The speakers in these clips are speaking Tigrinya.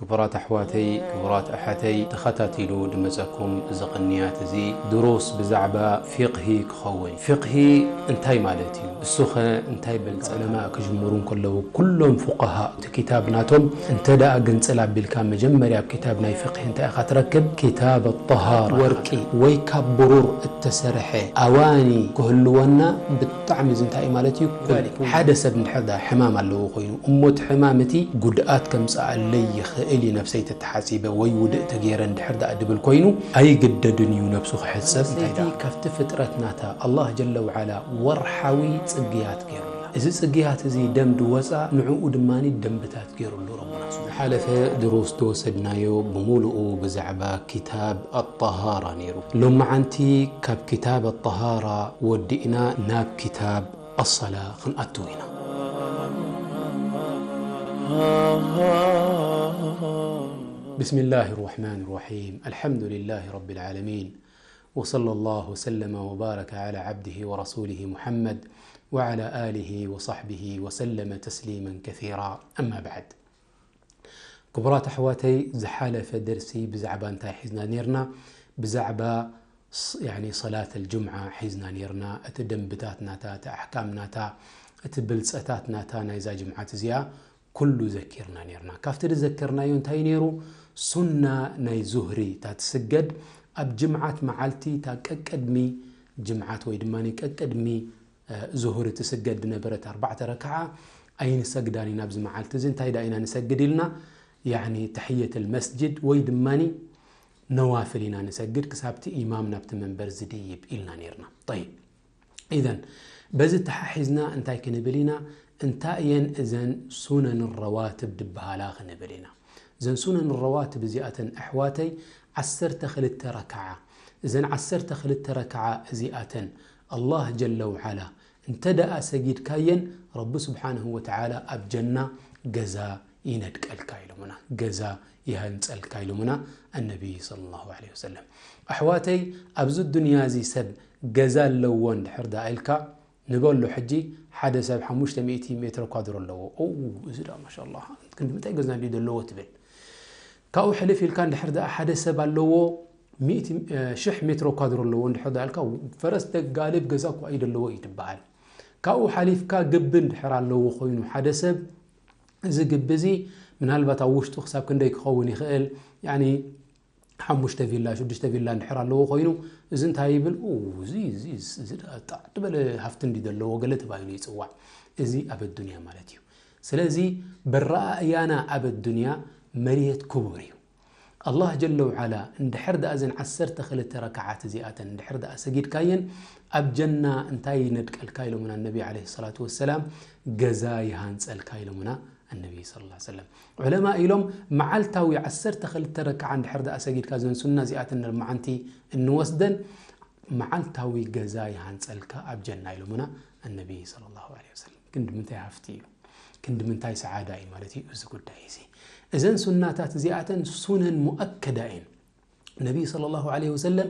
ክቡራት ኣሕዋተይ፣ ክቡራት ኣሓተይ፣ ተኸታቲሉ ድመጸኩም እዚ ቅንያት እዚ ድሩስ ብዛዕባ ፊቕሂ ክኸውን። ፊቕሂ እንታይ ማለት እዩ? እሱኸ እንታይ በል? ዑለማ ክጅምሩ እንከለዉ ኩሎም ፉቃሃ እቲ ኪታብ ናቶም እንተ ደኣ ግንጽል ኣቢልካ መጀመርያ ኣብ ኪታብ ናይ ፊቕሂ እንታይ ኢኻ ትረክብ? ኪታብ ኣጠሃራ። ወርቂ ወይ ካብ ብሩር እተሰርሐ ኣዋኒ ክህልወና ብጣዕሚ እዚ እንታይ እዩ ማለት እዩ? ዛሊክ። ሓደ ሰብ እንድሕር ደኣ ሕማም ኣለዎ ኮይኑ እሞ እቲ ሕማም እቲ ጉድኣት ከምጽኣለይ ይኽእል እዩ ነብሰይ ተተሓጺበ ወይ ውድእ ተገይረ እንድሕር ደኣ ድብል ኮይኑ ኣይግደድን እዩ ነብሱ ክሕጸብ። እንታይ ደኣ? ካብቲ ፍጥረት ናታ ኣላህ ጀለ ወዓላ ወርሓዊ ጽግያት ገይሩላ። እዚ ጽግያት እዚ ደም ድወጻ ንዕኡ ድማኒ ደንብታት ገይሩሉ ረቡና። ዝሓለፈ ድሩስ ተወሰድናዮ ብምሉኡ ብዛዕባ ኪታብ ኣጠሃራ ነይሩ። ሎመዓንቲ ካብ ኪታብ ኣጠሃራ ወዲእና ናብ ኪታብ ኣሰላ ክንኣትው ኢና። بسم الله الرحمن الرحيم. الحمد لله رب العالمين. وصلى الله وسلم وبارك على عبده ورسوله محمد وعلى آله وصحبه وسلم تسليما كثيرا. أما بعد. ክቡራት ኣሕዋተይ፣ ዝሓለፈ ደርሲ ብዛዕባ እንታይ ሒዝና ነይርና? ብዛዕባ ስ-፣ ያኒ ሰላት ኣልጅምዓ ሒዝና ነይርና። እቲ ደንብታት ናታ፣ እቲ ኣሕካም ናታ፣ እቲ ብልጸታት ናታ ናይዛ ጅምዓት እዚኣ ኩሉ ዘኪርና ነይርና። ካብቲ ዝዘከርናዮ እንታይ ነይሩ? ሱና ናይ ዙህሪ እታ ትስገድ ኣብ ጅምዓት መዓልቲ እታ ቀቅድሚ ጅምዓት ወይ ድማ ቀቅድሚ እ፣ ዙሁር ትስገድ ዝነበረት ኣርባዕተ ረክዓ ኣይንሰግዳን ኢና ኣብዚ መዓልቲ እዚ። እንታይ ደኣ ኢና ንሰግድ ኢልና? ያኒ ተሕየተል መስጅድ ወይ ድማኒ ነዋፍል ኢና ንሰግድ ክሳብቲ ኢማም ናብቲ መንበር ዝድይብ ኢልና ነይርና። ጠይብ፣ ኢዘን በዚ ተሓሒዝና እንታይ ክንብል ኢና? እንታይ እየን እዘን ሱነን ረዋትብ ድበሃላ ክንብል ኢና። እዘን ሱነን ረዋትብ እዚኣተን ኣሕዋተይ ዓሰርተ ክልተ ረክዓ። እዘን ዓሰርተ ክልተ ረክዓ እዚኣተን ኣላህ ጀለ ወዓላ እንተ ደኣ ሰጊድካየን ረቢ ስብሓንሁ ወተዓላ ኣብ ጀና ገዛ ይነድቀልካ ኢሎምና፣ ገዛ ይሃንጸልካ ኢሎምና ኣነቢ ሰለላሁ ዐለይሂ ወሰለም። ኣሕዋተይ፣ ኣብዚ ዱንያ እዚ ሰብ ገዛ ኣለዎ እንድሕር ደኣ ኢልካ፣ ንበሎ ሕጂ ሓደ ሰብ ሓሙሽተ ሚእቲ ሜትሮ ኳድሮ ኣለዎ። ኦ፣ እዚ ደኣ ማሻላህ ክንዲ ምንታይ ገዛ እንድዩ ዘለዎ ትብል። ካብኡ ሕልፍ ኢልካ እንድሕር ደኣ ሓደ ሰብ ኣለዎ ሚእቲ፣ እ፣ ሽሕ ሜትሮ ኳድሮ ኣለዎ እንድሕር ደኣ ኢልካ፣ ፈረስ ተጋልብ ገዛ እኳ እዩ ዘለዎ እዩ ትበሃል። ካብኡ ሓሊፍካ ግቢ እንድሕር ኣለዎ ኮይኑ ሓደ ሰብ፣ እዚ ግቢ እዚ ምናልባት ኣብ ውሽጡ ክሳብ ክንደይ ክኸውን ይኽእል? ያኒ ሓሙሽተ ቪላ፣ ሽዱሽተ ቪላ እንድሕር ኣለዎ ኮይኑ፣ እዚ እንታይ ይብል? ኡ፣ እዚ፣ እዚ፣ እዚ ጣዕ ዝበለ ሃፍቲ እንዲ ዘለዎ ገለ ተባሂሉ ይጽዋዕ። እዚ ኣብ ኣዱንያ ማለት እዩ። ስለዚ በረኣእያና ኣብ ኣዱንያ መሬት ክቡር እዩ። ኣላህ ጀለ ወዓላ እንድሕር ደኣ እዘን ዓሰርተ ክልተ ረክዓት እዚኣተን እንድሕር ደኣ ሰጊድካየን ኣብ ጀና እንታይ ይነድቀልካ ኢሎምና ነቢ ዓለይሂ ሰላቱ ወሰላም፣ ገዛ ይሃንጸልካ ኢሎምና ኣነቢ ሰለላሁ ዐለይሂ ወሰለም። ዑለማ ኢሎም መዓልታዊ ዓሰርተ ክልተ ረክዓ እንድሕር ደኣ ሰጊድካ እዘን ሱና እዚኣተን ንመዓንቲ እንወስደን መዓልታዊ ገዛ ይሃንጸልካ ኣብ ጀና ኢሎምና ኣነቢ ሰለላሁ ዐለይሂ ወሰለም። ክንዲ ምንታይ ሃፍቲ እዩ፣ ክንዲ ምንታይ ሰዓዳ እዩ ማለት እዩ እዚ ጉዳይ እዚ። እዘን ሱናታት እዚኣተን ሱነን ሙኣከዳ እየን። ነቢ ሰለላሁ ዐለይሂ ወሰለም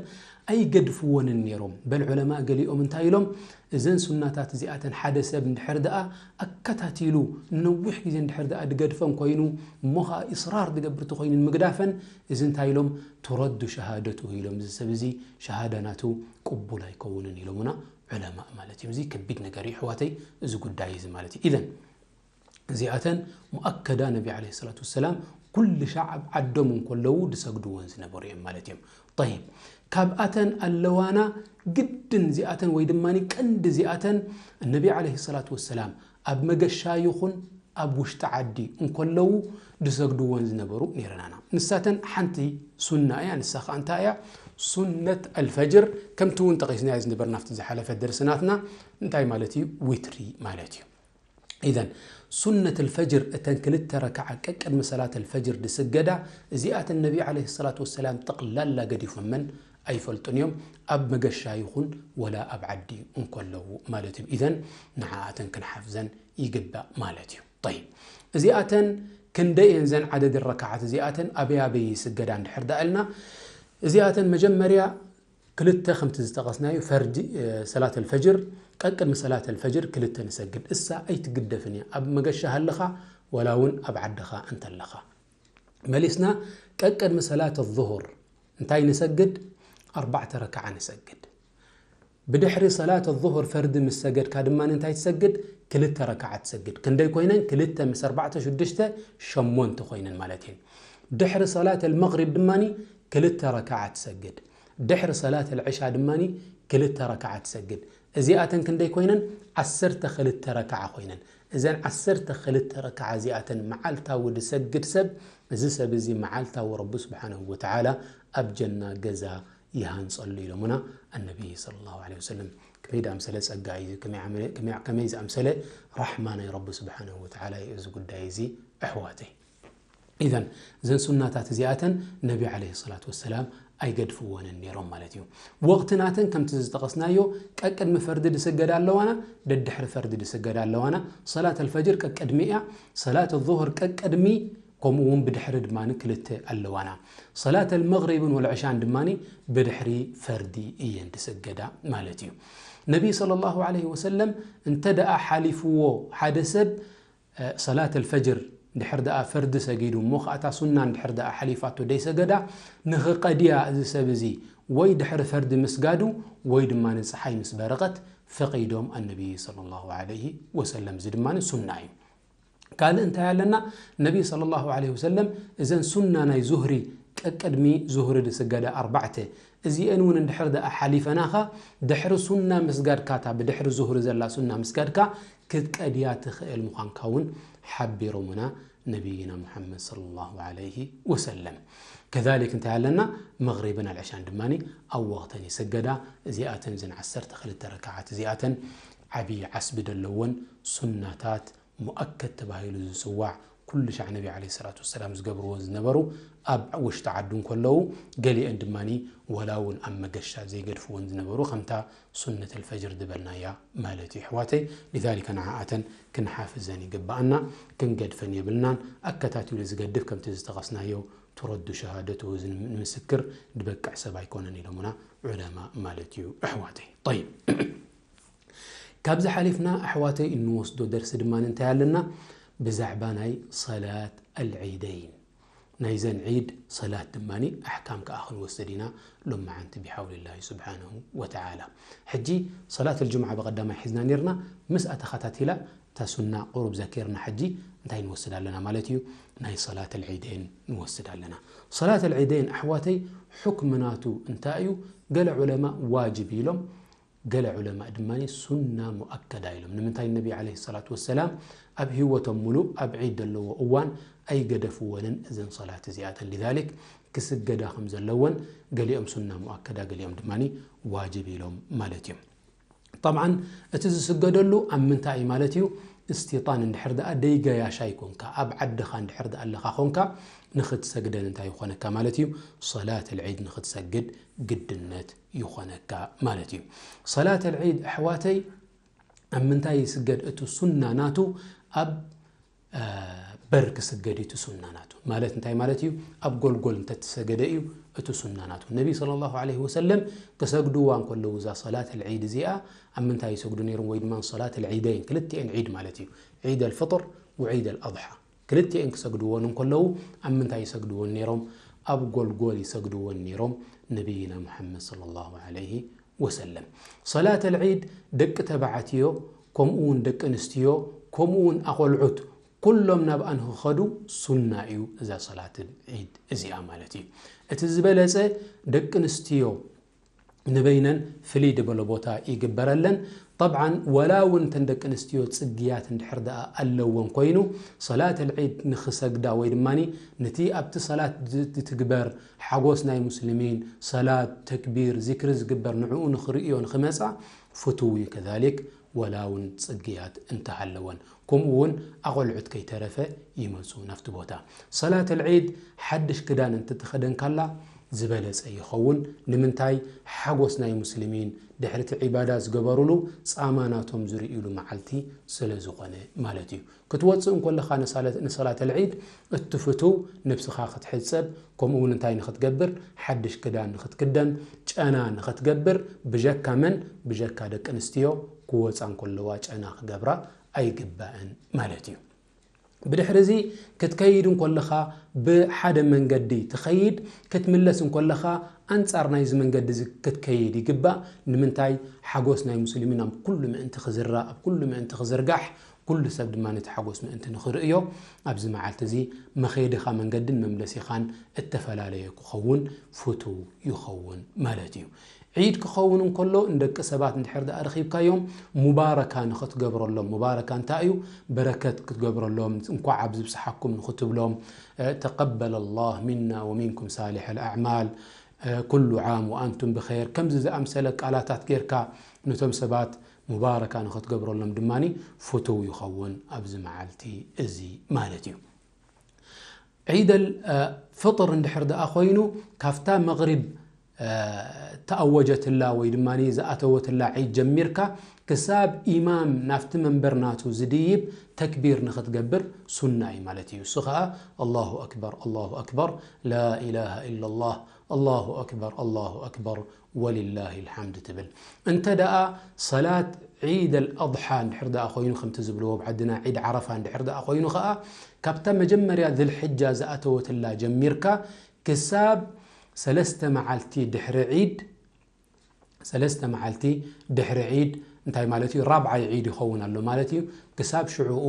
ኣይገድፍዎንን ነይሮም። በል ዑለማ ገሊኦም እንታይ ኢሎም? እዘን ሱናታት እዚኣተን ሓደ ሰብ እንድሕር ደኣ ኣከታቲሉ ነዊሕ ግዜ እንድሕር ደኣ ድገድፈን ኮይኑ፣ እሞ ኸኣ ኢስራር ድገብር ተኾይኑ ንምግዳፈን፣ እዚ እንታይ ኢሎም? ቱረዱ ሸሃደቱሁ ኢሎም። እዚ ሰብ እዚ ሸሃዳ ናቱ ቅቡል ኣይከውንን ኢሎምና ዑለማ ማለት እዩ። እዚ ከቢድ ነገር እዩ ኣሕዋተይ፣ እዚ ጉዳይ እዚ ማለት እዩ። ኢዘን እዚኣተን ሙኣከዳ ነቢ ዓለይሂ ሰላቱ ወሰላም ኩሉ ሻዕ ኣብ ዓዶም እንከለዉ ዝሰግድወን ዝነበሩ እዮም ማለት እዮም። ጠይብ፣ ካብኣተን ኣለዋና ግድን እዚኣተን ወይ ድማ ቀንዲ እዚኣተን ነቢ ዓለይሂ ሰላቱ ወሰላም ኣብ መገሻ ይኹን ኣብ ውሽጢ ዓዲ እንከለዉ ዝሰግድወን ዝነበሩ ነይረናና። ንሳተን ሓንቲ ሱና እያ። ንሳ ኸዓ እንታይ እያ? ሱነት ኣልፈጅር፣ ከምቲ እውን ጠቒስናዮ ዝነበርና ኣብቲ ዝሓለፈ ደርስናትና፣ እንታይ ማለት እዩ? ዊትሪ ማለት እዩ። ኢዘን ሱነት ኣልፈጅር፣ እተን ክልተ ረክዓ ቀቅድሚ ሰላት ኣልፈጅር ዝስገዳ፣ እዚኣተን ነቢ ዓለይሂ ሰላቱ ወሰላም ጠቕላላ ገዲፎመን ኣይፈልጡን እዮም፣ ኣብ መገሻ ይኹን ወላ ኣብ ዓዲ እንከለዉ ማለት እዩ። ኢዘን ንዓኣተን ክንሓፍዘን ይግባእ ማለት እዩ። ጠይብ፣ እዚኣተን ክንደይ እየን እዘን ዓደድ ረክዓት እዚኣተን? ኣበይ ኣበይ ይስገዳ እንድሕር ደኣ ኢልና፣ እዚኣተን መጀመርያ ክልተ ከምቲ ዝጠቐስናዮ ፈርጂ፣ እ፣ ሰላት ኣልፈጅር፣ ቀቅድሚ ሰላት ኣልፈጅር ክልተ ንሰግድ። እሳ ኣይትግደፍን እያ፣ ኣብ መገሻ ሃለኻ ወላ እውን ኣብ ዓድኻ እንተለኻ። መሊስና ቀቅድሚ ሰላት ዙሁር እንታይ ንሰግድ? ኣርባዕተ ረክዓ ንሰግድ። ብድሕሪ ሰላት ዙሁር ፈርዲ ምስ ሰገድካ ድማ እንታይ ትሰግድ? ክልተ ረክዓ ትሰግድ። ክንደይ ኮይነን? ክልተ ምስ ኣርባዕተ ሽዱሽተ፣ ሸሞንተ ኮይነን ማለት እየን። ድሕሪ ሰላት ኣልመግሪብ ድማ ክልተ ረክዓ ትሰግድ። ድሕሪ ሰላት ኣልዕሻ ድማ ክልተ ረክዓ ትሰግድ። እዚኣተን ክንደይ ኮይነን? ዓሰርተ ክልተ ረክዓ ኮይነን። እዘን ዓሰርተ ክልተ ረክዓ እዚኣተን መዓልታዊ ዝሰግድ ሰብ፣ እዚ ሰብ እዚ መዓልታዊ ረቢ ስብሓነሁ ወተዓላ ኣብ ጀና ገዛ ይሃንጸሉ ኢሎምና ኣነቢ ሰለላሁ ዐለይሂ ወሰለም። ከመይ ዝኣምሰለ ጸጋ እዩ፣ ከመይ ዓመለ-፣ ከመይ፣ ከመይ ዝኣምሰለ ራሕማ ናይ ረቢ ስብሓነሁ ወተዓላ እዩ እዚ ጉዳይ እዚ ኣሕዋተይ። ኢዘን እዘን ሱናታት እዚኣተን ነቢ ዐለይሂ ሰላቱ ወሰላም ኣይገድፍዎንን ነይሮም ማለት እዩ። ወቕቲ ናተን ከምቲ ዝጠቐስናዮ ቀቅድሚ ፈርዲ ዝስገዳ ኣለዋና፣ ደድሕሪ ፈርዲ ዝስገዳ ኣለዋና። ሰላት ኣልፈጅር ቀቅድሚ እያ፣ ሰላት ዙሁር ቀቅድሚ፣ ከምኡ እውን ብድሕሪ ድማ ክልተ ኣለዋና። ሰላት ኣልመግሪብን ወልዕሻን ድማ ብድሕሪ ፈርዲ እየን ዝስገዳ ማለት እዩ። ነቢ ሰለላሁ ዐለይሂ ወሰለም እንተ ደኣ ሓሊፍዎ ሓደ ሰብ እ፣ ሰላት ኣልፈጅር ድሕር ደኣ ፈርዲ ሰጊዱ እሞ ከኣታ ሱና እንድሕር ደኣ ሓሊፋቶ ደይሰገዳ ንኽቐድያ እዚ ሰብ እዚ ወይ ድሕሪ ፈርዲ ምስጋዱ ወይ ድማ ንፀሓይ ምስ በረቐት ፈቒዶም ኣነቢ ሰለላሁ ዐለይሂ ወሰለም። እዚ ድማ ሱና እዩ። ካልእ እንታይ ኣለና? ነቢ ሰለላሁ ዐለይሂ ወሰለም እዘን ሱና ናይ ዙህሪ ቀቅድሚ ዙህሪ ዝስገዳ ኣርባዕተ እዚአን እውን እንድሕር ደኣ ሓሊፈናኻ ድሕሪ ሱና ምስጋድካ እታ ብድሕሪ ዙህሪ ዘላ ሱና ምስጋድካ ክትቀድያ ትኽእል ምዃንካ እውን ሓቢሮምና ነቢይና ሙሓመድ ሰለላሁ ዐለይሂ ወሰለም። ከዛሊክ እንታይ ኣለና? መግሪብን ኣልዕሻን ድማ ኣብ ወቕተን ይስገዳ። እዚኣተን እዘን ዓሰርተ ክልተ ረክዓት እዚኣተን ዓብዪ ዓስቢ ዘለወን ሱናታት ሙኣከድ ተባሂሉ ዝፅዋዕ ኩሉ ሻዕ ነቢ ዐለይሂ ሰላቱ ወሰላም ዝገብርዎ ዝነበሩ ኣብ ውሽጢ ዓዱ እንከለዉ ገሊአን ድማ ወላ እውን ኣብ መገሻ ዘይገድፍዎን ዝነበሩ ከምታ ሱነት ኣልፈጅር ዝበልናያ ማለት እዩ ኣሕዋተይ። ሊዛሊከ ንዓኣተን ክንሓፍዘን ይግብኣና፣ ክንገድፈን የብልናን። ኣከታቲሉ ዝገድፍ ከምቲ ዝጠቐስናዮ ትረዱ ሸሃደትሁ እዚ ንምስክር ዝበቅዕ ሰብ ኣይኮነን ኢሎምና ዑለማ ማለት እዩ ኣሕዋተይ። ጠይብ ካብዚ ሓሊፍና ኣሕዋተይ እንወስዶ ደርሲ ድማ እንታይ ኣለና? ብዛዕባ ናይ ሰላት ኣልዒደይን ናይዘን ዒድ ሰላት ድማ ኣሕካም ከኣ ክንወስድ ኢና ሎመዓንቲ ብሓውልላሂ ስብሓንሁ ወተዓላ። ሕጂ ሰላት ኣልጅምዓ ብቐዳማይ ሒዝና ነርና፣ ምስኣ ተኸታቲላ እታ ሱና ቁሩብ ዘኪርና ሕጂ እንታይ ንወስድ ኣለና ማለት እዩ? ናይ ሰላት ኣልዒደይን ንወስድ ኣለና። ሰላት ኣልዒደይን ኣሕዋተይ ሕክሚ ናቱ እንታይ እዩ? ገለ ዑለማ ዋጅብ ኢሎም፣ ገለ ዑለማእ ድማ ሱና ሙኣከዳ ኢሎም። ንምንታይ ነቢ ዓለይሂ ሰላቱ ወሰላም ኣብ ህይወቶም ሙሉእ ኣብ ዒድ ዘለዎ እዋን ኣይገደፍወንን እዘን ሰላት እዚኣተን። ሊዛሊክ ክስገዳ ከም ዘለወን ገሊኦም ሱና ሙኣከዳ ገሊኦም ድማ ዋጅብ ኢሎም ማለት እዮም። ጠብዓን እቲ ዝስገደሉ ኣብ ምንታይ እዩ ማለት እዩ? እስቲጣን እንድሕር ደኣ ደይገያሻይ ኮንካ ኣብ ዓድኻ እንድሕር ደኣ ኣለኻ ኮንካ ንኽትሰግደን እንታይ ይኾነካ ማለት እዩ? ሰላት ኣልዒድ ንኽትሰግድ ግድነት ይኾነካ ማለት እዩ። ሰላት ኣልዒድ ኣሕዋተይ ኣብ ምንታይ ይስገድ? እቲ ሱና ናቱ ኣብ በር ክስገድ እዩ እቲ ሱና ናቱ። ማለት እንታይ ማለት እዩ? ኣብ ጎልጎል እንተተሰገደ እዩ እቲ ሱና ናቱ። ነቢ ሰለላሁ ዐለይሂ ወሰለም ክሰግድዋ እንከለዉ እዛ ሰላት ኣልዒድ እዚኣ ኣብ ምንታይ ይሰግዱ ነይሮም? ወይ ድማ ሰላት ኣልዒደይን ክልቲኤን ዒድ ማለት እዩ። ዒድ ኣልፍጥር ወዒድ ኣልኣድሓ ክልቲኤን ክሰግድዎን እንከለዉ ኣብ ምንታይ ይሰግድዎን ነይሮም? ኣብ ጎልጎል ይሰግድዎን ነይሮም ነቢይና ሙሓመድ ሰለላሁ ዐለይሂ ወሰለም። ሰላት ኣልዒድ ደቂ ተባዕትዮ ከምኡ እውን ደቂ ኣንስትዮ ከምኡ እውን ኣቆልዑት ኩሎም ናብኣ ንኽኸዱ ሱና እዩ እዛ ሰላት ዒድ እዚኣ ማለት እዩ። እቲ ዝበለጸ ደቂ ኣንስትዮ ንበይነን ፍልይ ዝበለ ቦታ ይግበረለን። ጠብዓን ወላ እውን እተን ደቂ ኣንስትዮ ጽግያት እንድሕር ደኣ ኣለወን ኮይኑ ሰላት ኣልዒድ ንኽሰግዳ ወይ ድማ ነቲ ኣብቲ ሰላት ዝ-፣ ዝትግበር ሓጎስ ናይ ሙስሊሚን ሰላት፣ ተክቢር፣ ዚክሪ ዝግበር ንዕኡ ንኽርእዮ ንኽመጻ ፍቱው እዩ። ከዛሊክ ወላ እውን ጽግያት እንተሃለወን ከምኡ እውን ኣቆልዑት ከይተረፈ ይመጹ ናብቲ ቦታ። ሰላት ኣልዒድ ሓድሽ ክዳን እንተተኸደንካላ ዝበለጸ ይኸውን። ንምንታይ? ሓጎስ ናይ ሙስሊሚን ድሕሪ እቲ ዒባዳ ዝገበሩሉ ጻማ ናቶም ዝርእዩሉ መዓልቲ ስለ ዝኾነ ማለት እዩ። ክትወጽእ እንኮለኻ ንሳለ-፣ ንሰላት ኣልዒድ እቲ ፍቱው ነብስኻ ክትሕጸብ ከምኡ እውን እንታይ ንኽትገብር? ሓድሽ ክዳን ንኽትክደን ጨና ንኽትገብር ብጀካ መን? ብጀካ ደቂ ኣንስትዮ ክወጻ እንከለዋ ጨና ክገብራ ኣይግባእን ማለት እዩ። ብድሕሪ እዚ ክትከይድ እንኮለኻ ብሓደ መንገዲ ትኸይድ፣ ክትምለስ እንኮለኻ ኣንጻር ናይዚ መንገዲ እዚ ክትከይድ ይግባእ። ንምንታይ? ሓጎስ ናይ ሙስሊሚን ኣብ ኩሉ ምእንቲ ክዝራእ፣ ኣብ ኩሉ ምእንቲ ክዝርጋሕ፣ ኩሉ ሰብ ድማ ነቲ ሓጎስ ምእንቲ ንኽርእዮ ኣብዚ መዓልቲ እዚ መኸይድኻ መንገድን መምለሲኻን እተፈላለየ ክኸውን ፍቱው ይኸውን ማለት እዩ። ዒድ ክኸውን እንከሎ ንደቂ ሰባት እንድሕር ደኣ ረኺብካዮም ሙባረካ ንኽትገብረሎም፣ ሙባረካ እንታይ እዩ? በረከት ክትገብረሎም፣ እንኳዕ ኣብዚ ብጽሓኩም ንኽትብሎም፣ ተቀበለ ላህ ሚና ወሚንኩም ሳሊሕ ኣልኣዕማል፣ ኩሉ ዓም ወኣንቱም ብኸይር፣ ከምዚ ዝኣምሰለ ቃላታት ጌርካ ነቶም ሰባት ሙባረካ ንኽትገብረሎም ድማ ፍቱው ይኸውን ኣብዚ መዓልቲ እዚ ማለት እዩ። ዒደል ፍጥር እንድሕር ደኣ ኮይኑ ካብታ መቕሪብ ተኣወጀትላ ወይ ድማ ዝኣተወትላ ዒድ ጀሚርካ ክሳብ ኢማም ናብቲ መንበር ናቱ ዝድይብ ተክቢር ንኽትገብር ሱና እዩ ማለት እዩ። እሱ ኸኣ ኣላሁ ኣክበር ኣላሁ ኣክበር ላኢላሃ ኢላላህ ኣላሁ ኣክበር ኣላሁ ኣክበር ወሊላሂ ልሓምድ ትብል። እንተ ደኣ ሰላት ዒድ ኣልኣድሓ እንድሕር ደኣ ኮይኑ ከምቲ ዝብልዎ ኣብ ዓድና ዒድ ዓረፋ እንድሕር ደኣ ኮይኑ ኸኣ ካብታ መጀመርያ ዝልሕጃ ዝኣተወትላ ጀሚርካ ክሳብ ሰለስተ መዓልቲ ድሕሪ ዒድ ሰለስተ መዓልቲ ድሕሪ ዒድ እንታይ ማለት እዩ? ራብዓይ ዒድ ይኸውን ኣሎ ማለት እዩ። ክሳብ ሽዑኡ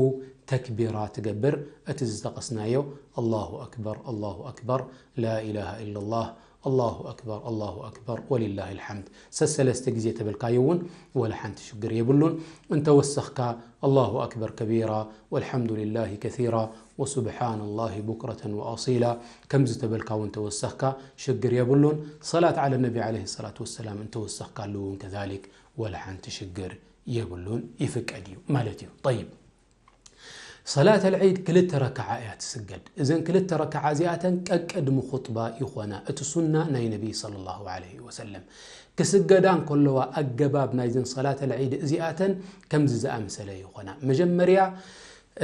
ተክቢራ ትገብር እቲ ዝጠቐስናዮ ኣላሁ ኣክበር ኣላሁ ኣክበር ላኢላሃ ኢላላህ ኣላሁ ኣክበር ኣላሁ ኣክበር ወሊላሂ ልሓምድ ሰሰለስተ ግዜ ተበልካዮ እውን ወላ ሓንቲ ሽግር የብሉን። እንተወሰኽካ ኣላሁ ኣክበር ከቢራ ወልሓምዱሊላሂ ከሲራ ወሱብሓነላሂ ቡክረተን ወኣሲላ ከምዚ ተበልካ እውን ተወሰኽካ ሽግር የብሉን። ሰላት ዓለ ነቢ ዓለይሂ ሰላቱ ወሰላም እንተወሰኽካሉ እውን ከዛሊክ ወላ ሓንቲ ሽግር የብሉን፣ ይፍቀድ እዩ ማለት እዩ። ጠይብ ሰላት ኣልዒድ ክልተ ረክዓ እያ ትስገድ። እዘን ክልተ ረክዓ እዚኣተን ቀቅድሚ ኹጥባ ይኾና። እቲ ሱና ናይ ነቢይ ሰለላሁ ዐለይሂ ወሰለም ክስገዳ እንከለዋ ኣገባብ ናይዘን ሰላት ኣልዒድ እዚኣተን ከምዚ ዝኣምሰለ ይኾና። መጀመርያ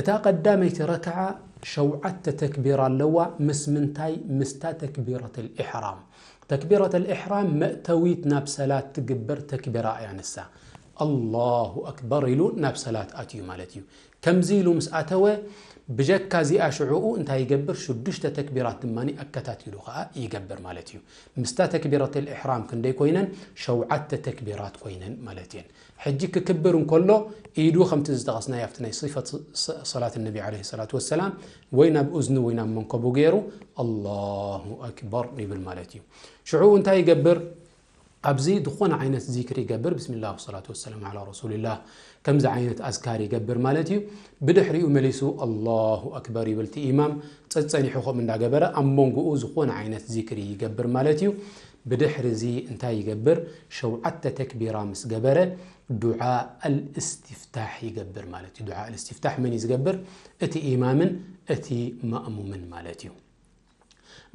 እታ ቀዳመይቲ ረክዓ ሸውዓተ ተክቢራ ኣለዋ። ምስ ምንታይ? ምስታ ተክቢረት ልኢሕራም። ተክቢረት ልኢሕራም መእተዊት ናብ ሰላት ትግበር ተክቢራ እያ ንሳ። ኣላሁ ኣክበር ኢሉ ናብ ሰላት ኣትዩ ማለት እዩ። ከምዚ ኢሉ ምስ ኣተወ ብጀካ እዚኣ ሽዑኡ እንታይ ይገብር? ሽዱሽተ ተክቢራት ድማ ኣከታቲሉ ኸኣ ይገብር ማለት እዩ። ምስታ ተክቢረት ልኢሕራም ክንደይ ኮይነን? ሸውዓተ ተክቢራት ኮይነን ማለት እየን። ሕጂ ክክብር እንከሎ ኢዱ ከምቲ ዝጠቐስናዮ ኣብቲ ናይ ሲፈት ሰላት ነቢ ዓለይሂ ሰላቱ ወሰላም ወይ ናብ እዝኑ ወይ ናብ መንከቡ ገይሩ ኣላሁ ኣክበር ይብል ማለት እዩ። ሽዑ እንታይ ይገብር? ኣብዚ ዝኾነ ዓይነት ዚክር ይገብር፣ ብስሚላህ ወሰላቱ ወሰላም ዓላ ረሱሊላህ፣ ከምዚ ዓይነት ኣዝካር ይገብር ማለት እዩ። ብድሕሪኡ መሊሱ ኣላሁ ኣክበር ይብል እቲ ኢማም፣ ጸጸኒሑ ከምኡ እንዳገበረ ኣብ መንጎኡ ዝኾነ ዓይነት ዚክሪ ይገብር ማለት እዩ። ብድሕሪ እዚ እንታይ ይገብር? ሸውዓተ ተክቢራ ምስ ገበረ ዱዓ ኣልእስቲፍታሕ ይገብር ማለት እዩ። ዱዓ ኣልእስቲፍታሕ መን እዩ ዝገብር? እቲ ኢማምን እቲ ማእሙምን ማለት እዩ።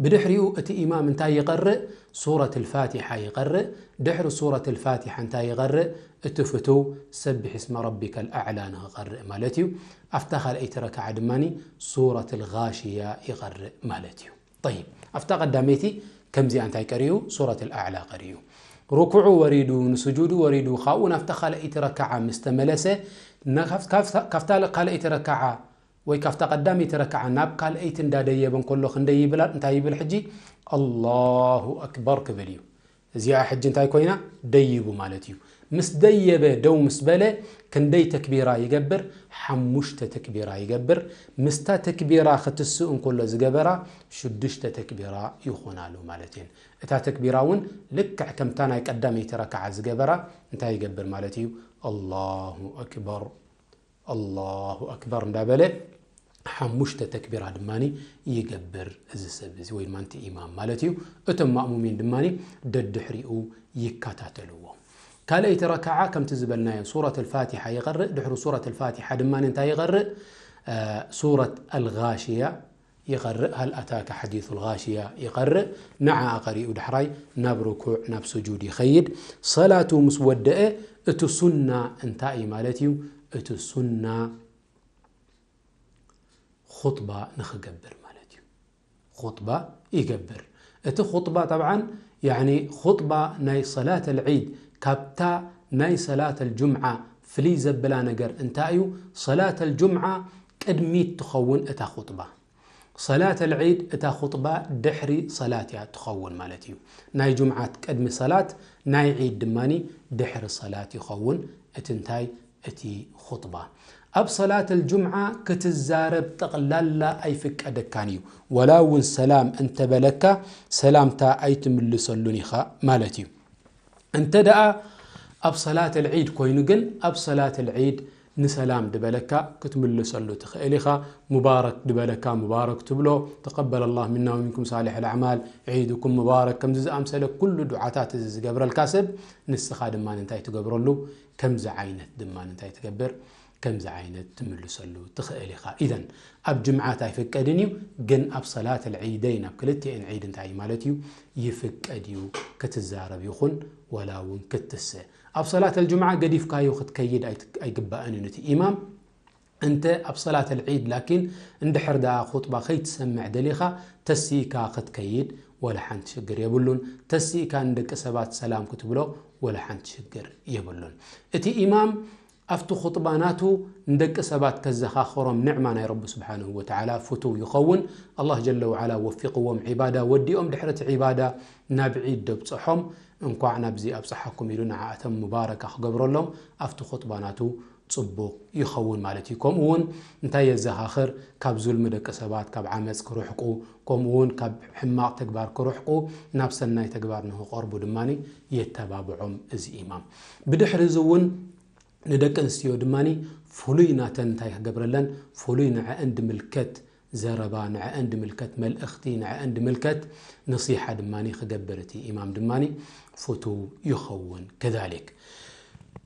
ብድሕሪኡ እቲ ኢማም እንታይ ይቐርእ? ሱረት ልፋቲሓ ይቐርእ። ድሕሪ ሱረት ልፋቲሓ እንታይ ይቐርእ? እቲ ፍቱው ሰቢሕ እስመ ረቢከ ልኣዕላ ንኽቐርእ ማለት እዩ። ኣብታ ካልኣይቲ ረክዓ ድማ ሱረት ልጋሽያ ይቐርእ ማለት እዩ። ጠይብ፣ ኣብታ ቀዳመይቲ ከምዚኣ እንታይ ቀሪኡ? ሱረት ኣዕላ ቀሪኡ። ርኩዑ ወሪዱ፣ ንስጁዱ ወሪዱ፣ ካብኡ ናብታ ካልኣይቲ ረክዓ ምስ ተመለሰ፣ ና-፣ ካብ-፣ ካብ-፣ ካብታ ካልኣይቲ ረክዓ ወይ ካብታ ቀዳመይቲ ረክዓ ናብ ካልኣይቲ እንዳደየበ እንከሎ ክንደይ ይብል? እንታይ ይብል ሕጂ? ኣላሁ ኣክበር ክብል እዩ። እዚኣ ሕጂ እንታይ ኮይና? ደይቡ ማለት እዩ። ምስ ደየበ፣ ደው ምስ በለ፣ ክንደይ ተክቢራ ይገብር? ሓሙሽተ ተክቢራ ይገብር። ምስታ ተክቢራ ክትስእ እንከሎ ዝገበራ ሽዱሽተ ተክቢራ ይኾናሉ ማለት እየን። እታ ተክቢራ እውን ልክዕ ከምታ ናይ ቀዳመይቲ ረክዓ ዝገበራ እንታይ ይገብር ማለት እዩ? ኣላሁ ኣክበር፣ ኣላሁ ኣክበር እንዳበለ ሓሙሽተ ተክቢራ ድማ ይገብር እዚ ሰብ እዚ ወይ ድማ እቲ ኢማም ማለት እዩ። እቶም ማእሙሚን ድማ ደድሕሪኡ ይከታተልዎ። ካልኣይቲ ረክዓ ከምቲ ዝበልናዮ ሱረት ኣልፋቲሓ ይቐርእ። ድሕሪ ሱረት ኣልፋቲሓ ድማ እንታይ ይቐርእ? እ፣ ሱረት ኣልጋሽያ ይቐርእ። ሃል ኣታከ ሓዲሱ ልጋሽያ ይቐርእ። ንዓኣ ቀሪኡ ዳሕራይ ናብ ርኩዕ ናብ ስጁድ ይኸይድ። ሰላቱ ምስ ወደአ እቲ ሱና እንታይ እዩ ማለት እዩ? እቲ ሱና ኹጥባ ንኽገብር ማለት እዩ። ኹጥባ ይገብር። እቲ ኹጥባ ጠብዓን፣ ያዕኒ፣ ኹጥባ ናይ ሰላት ኣልዒድ ካብታ ናይ ሰላት ኣልጁምዓ ፍልይ ዘብላ ነገር እንታይ እዩ? ሰላት ኣልጁምዓ ቅድሚት ትኸውን እታ ኹጥባ። ሰላት ኣልዒድ እታ ኹጥባ ድሕሪ ሰላት እያ ትኸውን ማለት እዩ። ናይ ጁምዓት ቅድሚ ሰላት፣ ናይ ዒድ ድማኒ ድሕሪ ሰላት ይኸውን። እቲ እንታይ? እቲ ኹጥባ። ኣብ ሰላት ኣልጁምዓ ክትዛረብ ጠቕላላ ኣይፍቀደካን እዩ። ወላ እውን ሰላም እንተበለካ ሰላምታ ኣይትምልሰሉን ኢኻ ማለት እዩ። እንተ ደኣ ኣብ ሰላት ኣልዒድ ኮይኑ ግን፣ ኣብ ሰላት ኣልዒድ ንሰላም ድበለካ ክትምልሰሉ ትኽእል ኢኻ። ሙባረክ ድበለካ ሙባረክ ትብሎ። ተቀበለ ላህ ሚና ወሚንኩም ሳሊሕ ኣልኣዕማል፣ ዒድኩም ሙባረክ፣ ከምዚ ዝኣምሰለ ኩሉ ዱዓታት እዚ ዝገብረልካ ሰብ፣ ንስኻ ድማ እንታይ ትገብረሉ? ከምዚ ዓይነት ድማ እንታይ ትገብር? ከምዚ ዓይነት ትምልሰሉ ትኽእል ኢኻ። ኢዘን ኣብ ጅምዓት ኣይፍቀድን እዩ፣ ግን ኣብ ሰላት ኣልዒደይን፣ ኣብ ክልቲኤን ዒድ እንታይ ማለት እዩ? ይፍቀድ እዩ ክትዛረብ ይኹን ወላ እውን ክትስእ። ኣብ ሰላት ኣልጅምዓ ገዲፍካዮ ክትከይድ ኣይት-፣ ኣይግባእን እዩ። ነቲ ኢማም እንተ ኣብ ሰላት ኣልዒድ ላኪን እንድሕር ደኣ ኹጥባ ከይትሰምዕ ደሊኻ ተሲእካ ክትከይድ ወላ ሓንቲ ሽግር የብሉን። ተሲእካ ንደቂ ሰባት ሰላም ክትብሎ ወላ ሓንቲ ሽግር የብሉን። እቲ ኢማም ኣብቲ ኹጥባ ናቱ ንደቂ ሰባት ከዘኻኽሮም ንዕማ ናይ ረቢ ስብሓንሁ ወተዓላ ፍቱው ይኸውን። ኣላህ ጀለ ወዓላ ወፊቕዎም፣ ዒባዳ ወዲኦም ድሕሪ እቲ ዒባዳ ናብ ዒድ ደብፅሖም፣ እንኳዕ ናብዚ ኣብፅሓኩም ኢሉ ንዓኣቶም ሙባረካ ክገብረሎም ኣብቲ ኹጥባ ናቱ ፅቡቕ ይኸውን ማለት እዩ። ከምኡ እውን እንታይ የዘኻኽር? ካብ ዙልሚ ደቂ ሰባት፣ ካብ ዓመፅ ክርሕቁ፣ ከምኡ እውን ካብ ሕማቕ ተግባር ክርሕቁ፣ ናብ ሰናይ ተግባር ንክቐርቡ ድማ የተባብዖም እዚ ኢማም። ብድሕሪ እዚ እውን ንደቂ ኣንስትዮ ድማ ፍሉይ ናተን እንታይ ክገብረለን? ፍሉይ ንዐአን ድምልከት ዘረባ፣ ንዐአን ድምልከት መልእኽቲ፣ ንዐአን ድምልከት ነሲሓ ድማ ክገብር እቲ ኢማም ድማ ፍቱው ይኸውን። ከዛሊክ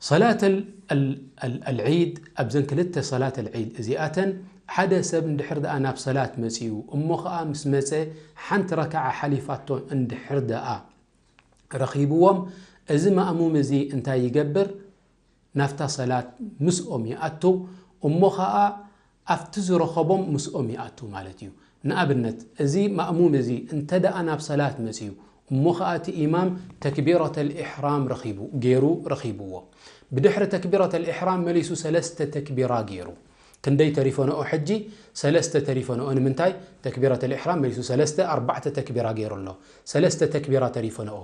ሰላት ኣል-፣ ኣል-፣ ኣል-፣ ኣልዒድ፣ ኣብዘን ክልተ ሰላት ኣልዒድ እዚኣተን ሓደ ሰብ እንድሕር ደኣ ናብ ሰላት መጺኡ እሞ ኸኣ ምስ መጸ ሓንቲ ረክዓ ሓሊፋቶ እንድሕር ደኣ ረኺብዎም፣ እዚ ማእሙም እዚ እንታይ ይገብር? ናብታ ሰላት ምስኦም ይኣቱ፣ እሞ ኸኣ ኣብቲ ዝረኸቦም ምስኦም ይኣቱ ማለት እዩ። ንኣብነት፣ እዚ ማእሙም እዚ እንተ ደኣ ናብ ሰላት መጺኡ፣ እሞ ኸኣ እቲ ኢማም ተክቢረተል ኢሕራም ረኺቡ፣ ገይሩ ረኺብዎ። ብድሕሪ ተክቢረተል ኢሕራም መሊሱ ሰለስተ ተክቢራ ገይሩ። ክንደይ ተሪፈንኦ ሕጂ? ሰለስተ ተሪፈንኦ። ንምንታይ? ተክቢረተል ኢሕራም መሊሱ ሰለስተ፣ ኣርባዕተ ተክቢራ ገይሩ ኣሎ። ሰለስተ ተክቢራ ተሪፈንኦ።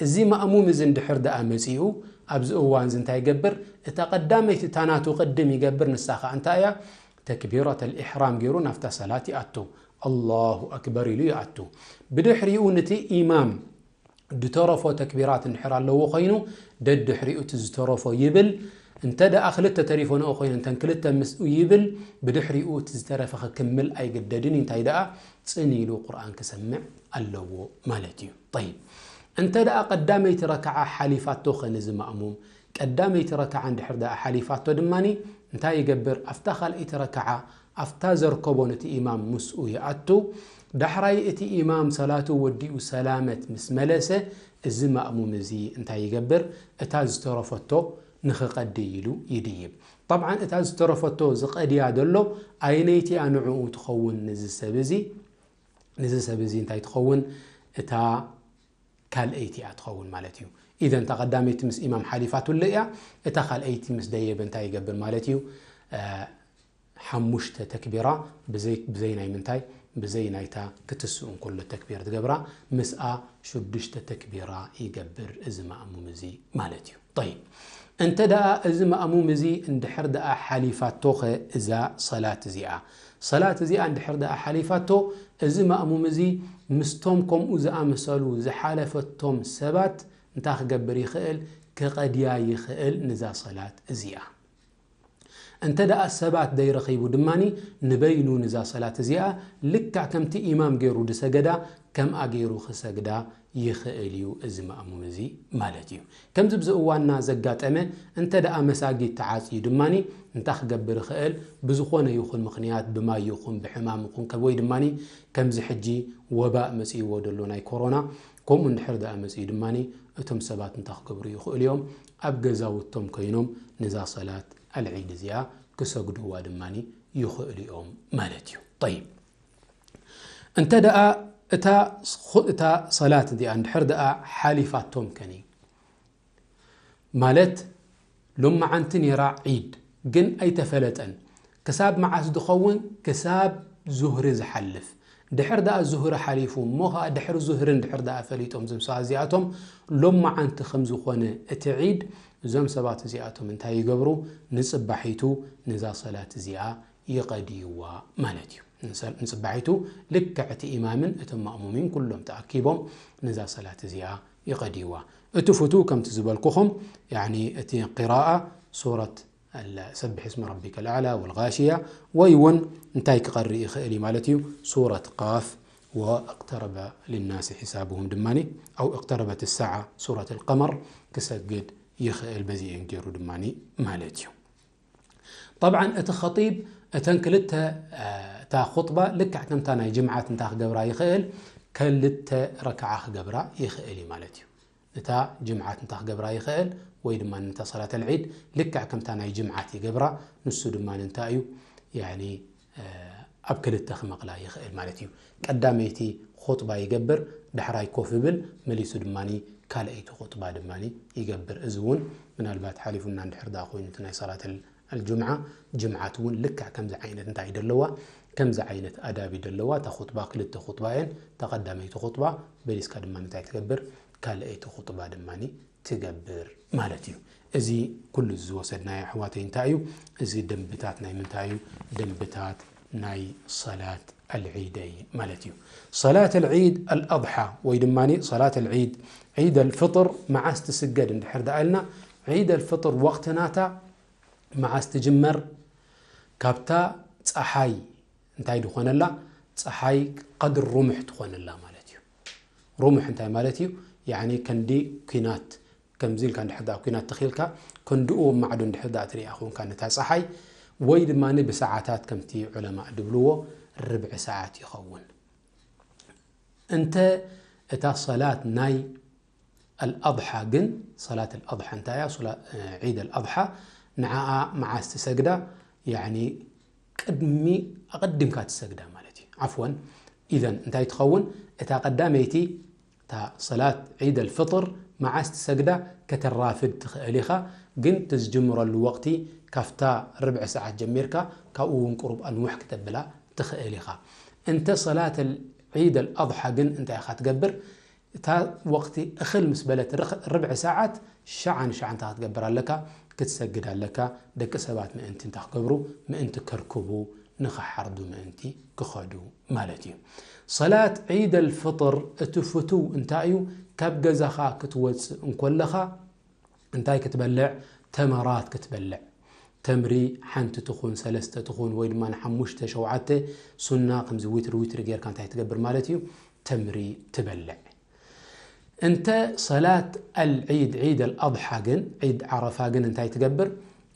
እዚ ማእሙም እዚ እንድሕር ደኣ መጺኡ፣ ኣብዚ እዋን እዚ እንታይ ይገብር? እታ ቀዳመይቲ፣ እታ ናቱ ቅድም ይገብር፣ ንሳ ኸኣ እንታይ እያ? ተክቢረተል ኢሕራም ገይሩ ናብታ ሰላት ይኣቱ። ኣላሁ ኣክበር ኢሉ ይኣቱ። ብድሕሪኡ ነቲ ኢማም ድተረፎ ተክቢራት እንድሕር ኣለዎ ኮይኑ፣ ደድሕሪኡ እቲ ዝተረፎ ይብል። እንተ ደኣ ክልተ ተሪፈንኦ ኮይነን፣ እተን ክልተ ምስኡ ይብል፣ ብድሕሪኡ እቲ ዝተረፈ ክክምል ኣይግደድን እዩ። እንታይ ደኣ ጽን ኢሉ ቁርኣን ክሰምዕ ኣለዎ ማለት እዩ። ጠይብ፣ እንተ ደኣ ቀዳመይቲ ረክዓ ሓሊፋቶ ኸ ነዚ ማእሙም? ቀዳመይቲ ረክዓ እንድሕር ደኣ ሓሊፋቶ ድማኒ እንታይ ይገብር? ኣብታ ካልኣይቲ ረክዓ ኣብታ ዘርከቦ ነቲ ኢማም ምስኡ ይኣቱ። ዳሕራይ እቲ ኢማም ሰላቱ ወዲኡ ሰላመት ምስ መለሰ፣ እዚ ማእሙም እዚ እንታይ ይገብር? እታ ዝተረፈቶ ንኽቐዲ ኢሉ ይድይብ። ጠብዓን እታ ዝተረፈቶ ዝቐድያ ዘሎ ኣየነይቲ እያ ንዕኡ ትኸውን? ንዚ ሰብ እዚ፣ ንዚ ሰብ እዚ እንታይ ትኸውን? እታ ካልኣይቲ እያ ትኸውን ማለት እዩ። ኢዘን እታ ቀዳመይቲ ምስ ኢማም ሓሊፋትሉ እያ፣ እታ ካልኣይቲ ምስ ደየበ እንታይ ይገብር ማለት እዩ? እ፣ ሓሙሽተ ተክቢራ ብዘይ፣ ብዘይ ናይ ምንታይ? ብዘይ ናይታ ክትስኡ እንከሎ ተክቢር ትገብራ፣ ምስኣ ሽዱሽተ ተክቢራ ይገብር እዚ ማእሙም እዚ ማለት እዩ። ጠይብ፣ እንተ ደኣ እዚ ማእሙም እዚ እንድሕር ደኣ ሓሊፋቶ ኸ እዛ ሰላት እዚኣ? ሰላት እዚኣ እንድሕር ደኣ ሓሊፋቶ፣ እዚ ማእሙም እዚ ምስቶም ከምኡ ዝኣመሰሉ ዝሓለፈቶም ሰባት እንታይ ክገብር ይኽእል? ክቐድያ ይኽእል ንዛ ሰላት እዚኣ። እንተ ደኣ ሰባት ደይረኺቡ ድማኒ ንበይኑ ንዛ ሰላት እዚኣ ልክዕ ከምቲ ኢማም ገይሩ ዝሰገዳ ከምኣ ገይሩ ክሰግዳ ይኽእል እዩ እዚ ማእሙም እዚ ማለት እዩ። ከምዚ ብዚ እዋንና ዘጋጠመ፣ እንተ ደኣ መሳጊድ ተዓጽዩ ድማኒ እንታይ ክገብር ይኽእል? ብዝኾነ ይኹን ምኽንያት፣ ብማይ ይኹን ብሕማም ይኹን ከ-፣ ወይ ድማኒ ከምዚ ሕጂ ወባእ መጺእዎ ዘሎ ናይ ኮሮና፣ ከምኡ እንድሕር ደኣ መጺኡ ድማኒ እቶም ሰባት እንታይ ክገብሩ ይኽእሉ እዮም? ኣብ ገዛውቶም ኮይኖም ነዛ ሰላት ኣልዒድ እዚኣ ክሰግድዋ ድማኒ ይኽእሉ እዮም ማለት እዩ። ጠይብ፣ እንተ ደኣ እታ፣ እታ ሰላት እዚኣ እንድሕር ደኣ ሓሊፋቶም ከኒ፣ ማለት ሎመዓንቲ ነይራ ዒድ ግን ኣይተፈለጠን፣ ክሳብ መዓስ ዝኸውን? ክሳብ ዙህሪ ዝሓልፍ። ድሕር ደኣ ዙህሪ ሓሊፉ እሞ ኸዓ ድሕሪ ዙህርን ድሕር ደኣ ፈሊጦም እዞም ሰባት እዚኣቶም ሎም መዓንቲ ከም ዝኾነ እቲ ዒድ፣ እዞም ሰባት እዚኣቶም እንታይ ይገብሩ? ንጽባሒቱ ነዛ ሰላት እዚኣ ይቐድይዋ ማለት እዩ። ንሰ-፣ ንጽባሒቱ ልክዕ እቲ ኢማምን እቶም ማእሙሚን ኩሎም ተኣኪቦም ነዛ ሰላት እዚኣ ይቐድይዋ። እቲ ፍቱ ከምቲ ዝበልኩኹም፣ ያኒ እቲ ቂራኣ ሱረት ሰብሕ እስመ ረቢከ ልኣዕላ ወልጋሽያ፣ ወይ እውን እንታይ ክቐሪ ይኽእል እዩ ማለት እዩ? ሱረት ቃፍ፣ ወእቅተረበ ልናስ ሒሳብሁም ድማ፣ ኣው እቅተረበት ሳዓ ሱረት ልቀመር ክሰግድ ይኽእል፣ በዚኤን ገይሩ ድማ ማለት እዩ። ጠብዓን እቲ ኸጢብ እተን ክልተ፣ እ፣ እታ ኹጥባ ልክዕ ከምታ ናይ ጅምዓት እንታ ክገብራ ይኽእል፣ ክልተ ረክዓ ክገብራ ይኽእል እዩ ማለት እዩ። እታ ጅምዓት እንታ ክገብራ ይኽእል፣ ወይ ድማ ነታ ሰላት ኣልዒድ ልክዕ ከምታ ናይ ጅምዓት ይገብራ። ንሱ ድማ እንታይ እዩ? ያኒ፣ እ፣ ኣብ ክልተ ክመቕላ ይኽእል ማለት እዩ። ቀዳመይቲ ኹጥባ ይገብር፣ ዳሕራይ ኮፍ ይብል፣ መሊሱ ድማ ካልኣይቲ ኹጥባ ድማ ይገብር። እዚ እውን ምናልባት ሓሊፉና እንድሕር ደኣ ኮይኑ እቲ ናይ ሰላት ኣል-፣ ኣልጅምዓ፣ ጅምዓት እውን ልክዕ ከምዚ ዓይነት እንታይ እዩ ደለዋ? ከምዚ ዓይነት ኣዳብ እዩ ደለዋ። እታ ኹጥባ ክልተ ኹጥባ እየን። እታ ቀዳመይቲ ኹጥባ በሊስካ ድማ እንታይ ትገብር? ካልኣይቲ ኹጥባ ድማ ትገብር ማለት እዩ። እዚ ኩሉ እዚ ዝወሰድናዮ ኣሕዋተይ እንታይ እዩ? እዚ ደንብታት ናይ ምንታይ እዩ? ደንብታት ናይ ሰላት ኣልዒደይ ማለት እዩ። ሰላት ኣልዒድ ኣልኣድሓ ወይ ድማ ሰላት ኣልዒድ ዒድ ኣልፍጥር መዓስ ትስገድ እንድሕር ደኣ ኢልና፣ ዒድ ኣልፍጥር ወቕቲ ናታ መዓስ ትጅመር? ካብታ ጸሓይ እንታይ ዝኾነላ? ጸሓይ ቀድሪ ሩምሕ ትኾነላ ማለት እዩ። ሩምሕ እንታይ ማለት እዩ? ያኒ ከንዲ ኲናት፣ ከምዚ ኢልካ እንድሕር ደኣ ኲናት ተኺልካ፣ ከንድኡ ኣብ ማዕዶ እንድሕር ደኣ ትሪኣ ኾንካ ነታ ጸሓይ፣ ወይ ድማ ብሰዓታት ከምቲ ዑለማእ ድብልዎ ርብዒ ሰዓት ይኸውን። እንተ እታ ሰላት ናይ ኣልኣድሓ ግን፣ ሰላት ኣልኣድሓ እንታይ እያ? ሱላ-፣ ዒድ ኣልኣድሓ ንዓኣ መዓስ ትሰግዳ? ያኒ ቅድሚ፣ ኣቐዲምካ ትሰግዳ ማለት እዩ። ዓፍወን፣ ኢዘን እንታይ ትኸውን? እታ ቀዳመይቲ፣ እታ ሰላት ዒድ ኣልፍጥር መዓስ ትሰግዳ ከተራፍድ ትኽእል ኢኻ፣ ግን እቲ ዝጅምረሉ ወቕቲ ካብታ ርብዒ ሰዓት ጀሚርካ፣ ካብኡ እውን ቁሩብ ኣንውሕ ክተብላ ትኽእል ኢኻ። እንተ ሰላት ዒድ ኣልኣድሓ ግን እንታይ ኢኻ ትገብር? እታ ወቕቲ እኽል ምስ በለት ርኽ-፣ ርብዒ ሰዓት፣ ሸዓ ንሸዓ እንታይ ክትገብር ኣለካ? ክትሰግድ ኣለካ። ደቂ ሰባት ምእንቲ እንታይ ክገብሩ? ምእንቲ ከርክቡ፣ ንኽሓርዱ ምእንቲ ክኸዱ ማለት እዩ። ሰላት ዒድ ኣልፍጥር እቲ ፍቱው እንታይ እዩ? ካብ ገዛኻ ክትወጽእ እንኮለኻ እንታይ ክትበልዕ? ተመራት ክትበልዕ። ተምሪ ሓንቲ ትኹን፣ ሰለስተ ትኹን፣ ወይ ድማ ንሓሙሽተ፣ ሸውዓተ፣ ሱና ከምዚ ዊትሪ ዊትሪ ጌርካ እንታይ ትገብር ማለት እዩ? ተምሪ ትበልዕ። እንተ ሰላት ኣልዒድ፣ ዒድ ኣልኣድሓ ግን፣ ዒድ ዓረፋ ግን እንታይ ትገብር?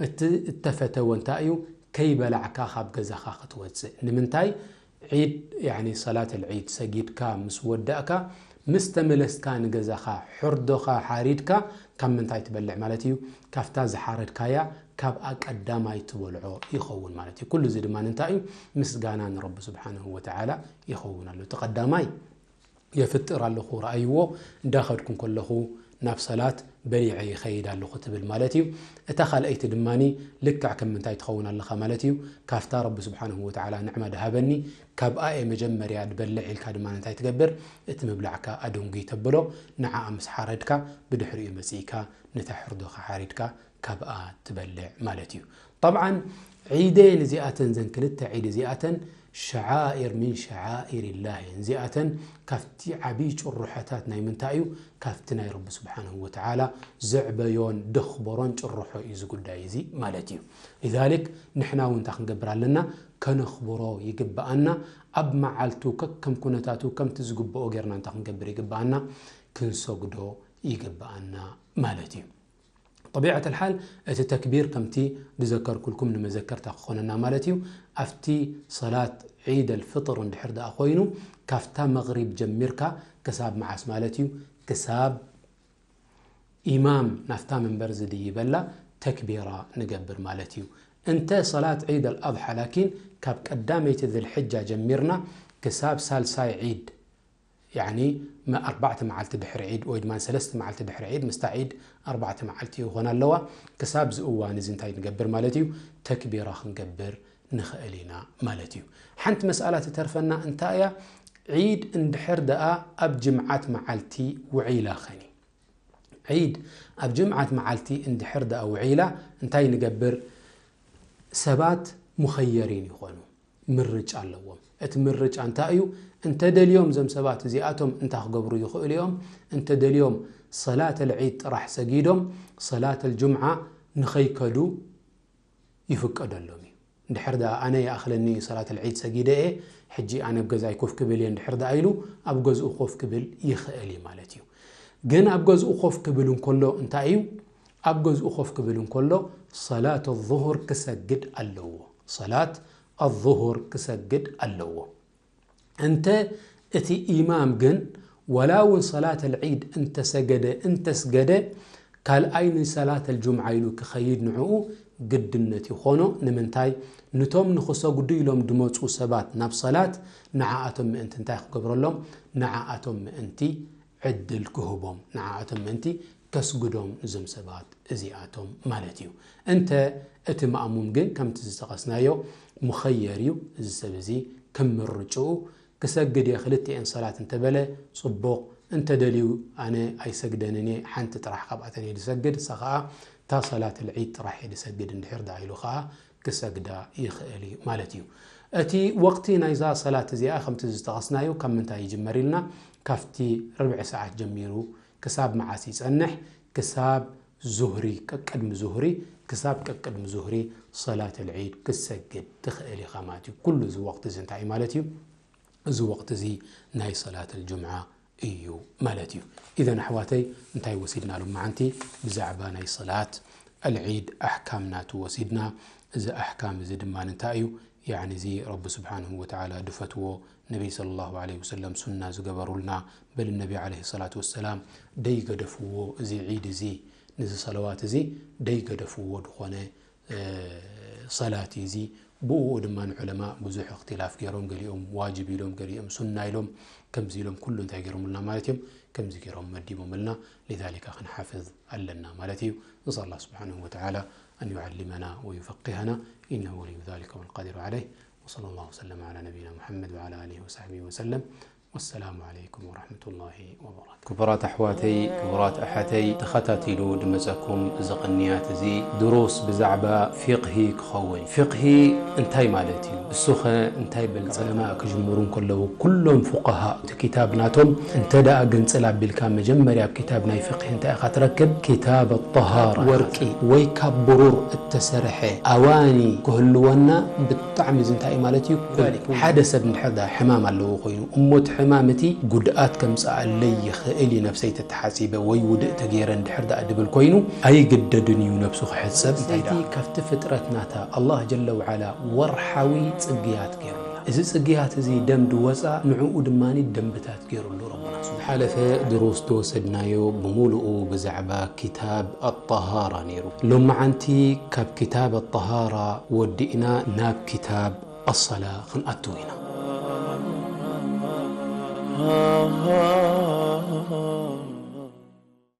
እቲ እተፈተወ እንታይ እዩ? ከይበላዕካ ካብ ገዛኻ ክትወጽእ። ንምንታይ? ዒድ፣ ያኒ ሰላት ኣልዒድ ሰጊድካ ምስ ወዳእካ፣ ምስ ተመለስካ ንገዛኻ፣ ሕርዶኻ ሓሪድካ፣ ካብ ምንታይ ትበልዕ ማለት እዩ? ካብታ ዝሓረድካያ፣ ካብኣ ቀዳማይ ትበልዖ ይኸውን ማለት እዩ። ኩሉ እዚ ድማ እንታይ እዩ? ምስጋና ንረቢ ስብሓንሁ ወተዓላ ይኸውን ኣሎ። እቲ ቀዳማይ የፍጥር ኣለኹ፣ ረኣይዎ፣ እንዳኸድኩ እንከለኹ ናብ ሰላት በሊዐ ይኸይድ ኣለኹ ትብል ማለት እዩ። እታ ካልኣይቲ ድማኒ ልክዕ ከም ምንታይ ትኸውን ኣለኻ ማለት እዩ? ካብታ ረቢ ስብሓንሁ ወተዓላ ንዕማ ድሃበኒ፣ ካብኣ እየ መጀመርያ ድበልዕ ኢልካ ድማ እንታይ ትገብር? እቲ ምብላዕካ ኣደንጉይ ተብሎ፣ ንዓኣ ምስ ሓረድካ ብድሕሪኡ መጺእካ ነታ ሕርዶኻ ሓሪድካ ካብኣ ትበልዕ ማለት እዩ። ጠብዓን ዒደን እዚኣተን፣ ዘን ክልተ ዒድ እዚኣተን ሸዓኢር ሚን ሸዓኢር ላህ እየን። እዚኣተን ካብቲ ዓብዪ ጭርሖታት ናይ ምንታይ እዩ? ካብቲ ናይ ረቢ ስብሓንሁ ወተዓላ ዘዕበዮን ደኽበሮን ጭርሖ እዩ እዚ ጉዳይ እዚ ማለት እዩ። ሊዛሊክ ንሕና እውን እንታይ ክንገብር ኣለና? ከነኽብሮ ይግብኣና። ኣብ መዓልቱ ከከም ኩነታቱ ከምቲ ዝግብኦ ጌርና እንታይ ክንገብር ይግብኣና? ክንሰግዶ ይግብኣና ማለት እዩ። ጠቢዐት ኣልሓል እቲ ተክቢር ከምቲ ዝዘከርኩልኩም ንመዘከርታ ክኾነና ማለት እዩ። ኣብቲ ሰላት ዒድ ኣልፍጥር እንድሕር ደኣ ኮይኑ ካብታ መቕሪብ ጀሚርካ ክሳብ መዓስ ማለት እዩ? ክሳብ ኢማም ናፍታ መንበር ዝድይበላ ተክቢራ ንገብር ማለት እዩ። እንተ ሰላት ዒድ ኣልኣድሓ ላኪን ካብ ቀዳመይቲ ዝልሕጃ ጀሚርና ክሳብ ሳልሳይ ዒድ ያኒ መ-፣ ኣርባዕተ መዓልቲ ድሕሪ ዒድ ወይ ድማ ሰለስተ መዓልቲ ድሕሪ ዒድ፣ ምስታ ዒድ ኣርባዕተ መዓልቲ ይኾና ኣለዋ። ክሳብ እዚ እዋን እዚ እንታይ ንገብር ማለት እዩ? ተክቢራ ክንገብር ንኽእል ኢና ማለት እዩ። ሓንቲ መስኣላ ትተርፈና እንታይ እያ? ዒድ እንድሕር ደኣ ኣብ ጅምዓት መዓልቲ ውዒላ ኸኒ? ዒድ ኣብ ጅምዓት መዓልቲ እንድሕር ደኣ ውዒላ እንታይ ንገብር? ሰባት ሙኸየሪን ይኾኑ፣ ምርጫ ኣለዎም። እቲ ምርጫ እንታይ እዩ? እንተደልዮም እዞም ሰባት እዚኣቶም እንታይ ክገብሩ ይኽእሉ እዮም? እንተደልዮም ሰላተል ዒድ ጥራሕ ሰጊዶም ሰላተል ጁምዓ ንኸይከዱ ይፍቀደሎም እዩ። እንድሕር ደኣ ኣነ ይኣኽለኒ ሰላተል ዒድ ሰጊደ እየ፣ ሕጂ ኣነ ኣብ ገዛይ ኮፍ ክብል እየ እንድሕር ደኣ ኢሉ ኣብ ገዝኡ ኮፍ ክብል ይኽእል እዩ ማለት እዩ። ግን ኣብ ገዝኡ ኮፍ ክብል እንከሎ እንታይ እዩ? ኣብ ገዝኡ ኮፍ ክብል እንከሎ ሰላት ዙሁር ክሰግድ ኣለዎ። ሰላት ኣዙሁር ክሰግድ ኣለዎ። እንተ እቲ ኢማም ግን ወላ እውን ሰላተል ዒድ እንተሰገደ እንተስገደ ካልኣይ ንሰላተል ጁምዓ ኢሉ ክኸይድ ንዕኡ ግድነት ይኾኖ። ንምንታይ? ንቶም ንኽሰግዱ ኢሎም ድመፁ ሰባት ናብ ሰላት ንዓኣቶም ምእንቲ እንታይ ክገብረሎም? ንዓኣቶም ምእንቲ ዕድል ክህቦም፣ ንዓኣቶም ምእንቲ ከስግዶም እዞም ሰባት እዚኣቶም ማለት እዩ። እንተ እቲ ማእሙም ግን ከምቲ ዝጠቐስናዮ ሙኸየር እዩ። እዚ ሰብ እዚ ከም ምርጭኡ ክሰግድ እየ ክልቲኤን ሰላት እንተበለ ጽቡቕ፣ እንተደልዩ ኣነ ኣይሰግደንን እየ፣ ሓንቲ ጥራሕ ካብኣተን እየ ዝሰግድ፣ እሳ ኸኣ እታ ሰላት ልዒድ ጥራሕ እየ ዝሰግድ እንድሕር ደኣ ኢሉ ኸኣ ክሰግዳ ይኽእል እዩ ማለት እዩ። እቲ ወቕቲ ናይዛ ሰላት እዚኣ ከምቲ ዝጠቐስናዮ ካብ ምንታይ ይጅመር ኢልና፣ ካብቲ ርብዒ ሰዓት ጀሚሩ ክሳብ መዓስ ይጸንሕ? ክሳብ ዙህሪ፣ ቀቅድሚ ዙህሪ፣ ክሳብ ቀቅድሚ ዙህሪ ሰላት ልዒድ ክሰግድ ትኽእል ኢኻ ማለት እዩ። ኩሉ እዚ ወቕቲ እዚ እንታይ እዩ ማለት እዩ? እዚ ወቕቲ እዚ ናይ ሰላት ልጁምዓ እዩ ማለት እዩ። ኢዘን ኣሕዋተይ እንታይ ወሲድና ሎማዓንቲ ብዛዕባ ናይ ሰላት ኣልዒድ ኣሕካም ናቱ ወሲድና። እዚ ኣሕካም እዚ ድማ እንታይ እዩ? ያዕኒ እዚ ረቢ ስብሓንሁ ወተዓላ ድፈትዎ ነቢይ ሰለላሁ ዐለይሂ ወሰለም ሱና ዝገበሩልና በል ነቢ ዐለይሂ ሰላቱ ወሰላም ደይገደፍዎ እዚ ዒድ እዚ ንዚ ሰለዋት እዚ ደይገደፍዎ ድኾነ ሰላት እዩ። እዚ ብኡ ድማ ንዑለማ ብዙሕ እክትላፍ ገይሮም፣ ገሊኦም ዋጅብ ኢሎም፣ ገሊኦም ሱና ኢሎም፣ ከምዚ ኢሎም ኩሉ እንታይ ገይሮምልና ማለት እዮም? ከምዚ ገይሮም መዲቦምልና። ሊዛሊካ ክንሓፍዝ ኣለና ማለት እዩ። ንስኣል ኣላህ ስብሓንሁ ወተዓላ ኣን ዩዓሊመና ወዩፈቂሀና ኢነሁ ወልዩ ዛሊከ ወልቃዲሩ ዓለይህ። ወሰለ ላሁ ወሰለም ዓላ ነቢይና ሙሐመድ ወዓላ ኣሊሂ ወሰሕቢሂ ወሰለም። ወሰላሙ ዓለይኩም ወረሕመቱላሂ ወበረካቱ። ክቡራት ኣሕዋተይ፣ ክቡራት ኣሓተይ፣ ተኸታቲሉ ድመጸኩም እዚ ቅንያት እዚ ድሩስ ብዛዕባ ፊቕሂ ክኸውን። ፊቕሂ እንታይ ማለት እዩ? እሱኸ እንታይ በል? ዑለማ ክጅምሩ እንከለዉ ኩሎም ፉቃሃ እቲ ኪታብ ናቶም እንተ ደኣ ግንጽል ኣቢልካ መጀመርያ ኣብ ኪታብ ናይ ፊቕሂ እንታይ ኢኻ ትረክብ? ኪታብ ኣጠሃራ። ወርቂ ወይ ካብ ብሩር እተሰርሐ ኣዋኒ ክህልወና ብጣዕሚ እዚ እንታይ እዩ ማለት እዩ? ኩል ሓደ ሰብ እንድሕር ደኣ ሕማም ኣለዎ ኮይኑ እሞ እቲ ሕማም እቲ ጉድኣት ከምጽኣለይ ይኽእል እዩ ነብሰይ ተተሓጺበ ወይ ውድእ ተገይረ እንድሕር ደኣ ድብል ኮይኑ ኣይግደድን እዩ ነብሱ ክሕጸብ። እንታይ ደኣ ካብቲ ፍጥረት ናታ ኣላህ ጀለ ወዓላ ወርሓዊ ጽግያት ገይሩላ። እዚ ጽግያት እዚ ደም ድወጻ ንዕኡ ድማ ደምብታት ገይሩሉ ረቡና። ዝሓለፈ ድሩስ ዝወሰድናዮ ብምሉኡ ብዛዕባ ኪታብ ኣጠሃራ ነይሩ። ሎማዓንቲ ካብ ኪታብ ኣጠሃራ ወዲእና ናብ ኪታብ ኣሰላ ክንኣትው ኢና።